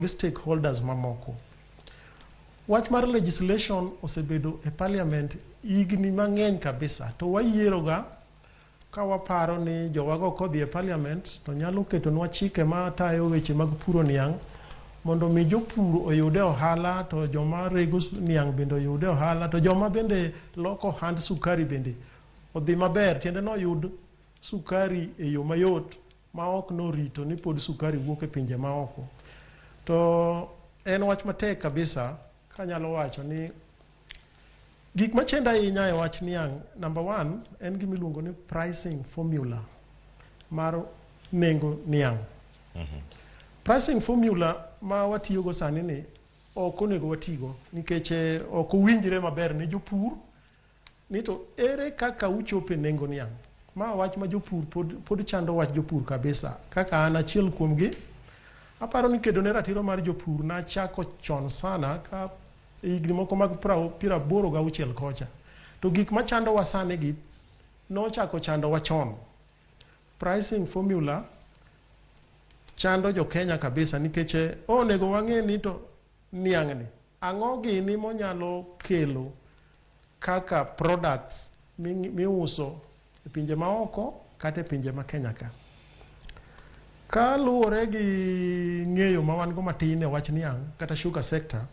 Gi stakeholders mamoko. Wach mar legislation osebedo e parliament higni mang'eny kabisa to wayieroga ka waparo ni jowago kodhi e parliament to nyalo ketonwa chike matayo weche mag puro niang' mondo mi jopur oyude ohala to joma rego niang' bende oyude ohala to joma bende loko ohand sukari bende odhi maber tiende ni oyud sukari e yo mayot ma ok norito ni pod sukari wuok e pinje maoko. To en wach matek kabisa kanyalo wacho ni gik machendo ahinya e wach niang' number one en gima iluongo ni pricing formula mar nengo niang'. Pricing formula ma watiyogo sani ni ok onego watigo nikech ok owinjre maber ne jopur ni to ere kaka uchopo e nengo niang'. Ma wach ma jopur pod chando wach jopur kabisa. Kaka an achiel kuomgi, aparo ni kedo ne ratiro mar jopur nachako chon sana ka higni moko mag 86 kocha. To gik machandowa sani gi nochako chandowa chon. Pricing formula chando jo Kenya kabisa nikech onego wang'e ni to niang' ni ang'o gini monyalo kelo kaka products miuso e pinje maoko kata e pinje ma Kenya ka. Kaluwore gi ng'eyo ma wan go matin e wach niang' kata sugar sector,